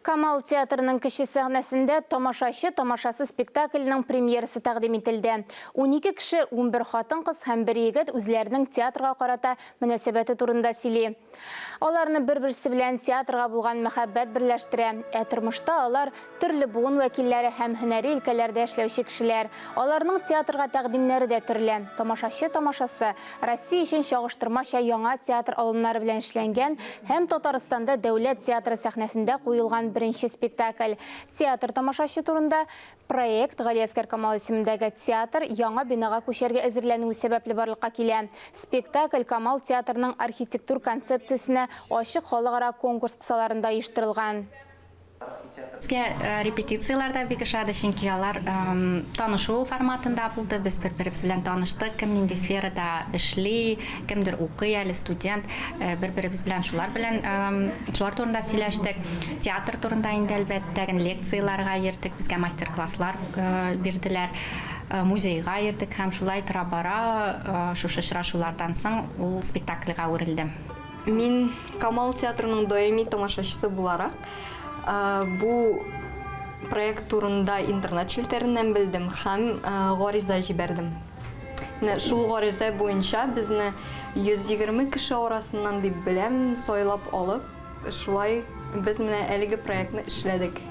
Камал театрының кече сәхнәсендә Тамашачы тамашасы спектакленең премьерасы тәкъдим ителде. 12 кеше, 11 хатын-кыз һәм бер егет үзләренең театрга карата мөнәсәбәте турында сөйли. Аларны бер-берсе белән театрга булган мәхәббәт берләштерә. Ә тормышта алар төрле буын вәкилләре һәм һөнәри өлкәләрдә эшләүче кешеләр. Аларның театрга тәкъдимнәре дә төрле. Тамашачы тамашасы Россия өчен чагыштырмача яңа театр алымнары белән эшләнгән һәм Татарстанда дәүләт театры сәхнәсендә куелган беренче спектакль. Театр тамашачы турында проект Галиәсгар Камал исемендәге театр яңа бинага күчәргә әзерләнүе сәбәпле барлыкка килә. Спектакль Камал театрының архитектур концепциясенә ачык халыкара конкурс кысаларында оештырылган. Безгә репетицияләр дә бик ошады, чөнки алар танышу форматында булды. Без бер-беребез белән таныштык, кем нинди сферада эшли, кемдер укый әле, студент. Бер-беребез белән шулар белән шулар турында сөйләштек. Театр турында инде, әлбәттә, лекцияләргә йөрдек, безгә мастер-класслар бирделәр. Музейга йөрдек һәм шулай тора-бара шушы очрашулардан соң ул спектакльгә үрелде. Мин Камал театрының даими тамашачысы буларак, бу проект турында интернет челтәреннән белдем һәм гариза җибәрдем. Менә шул гариза буенча безне 120 кеше арасыннан дип беләм, сайлап алып, шулай без менә әлеге проектны эшләдек.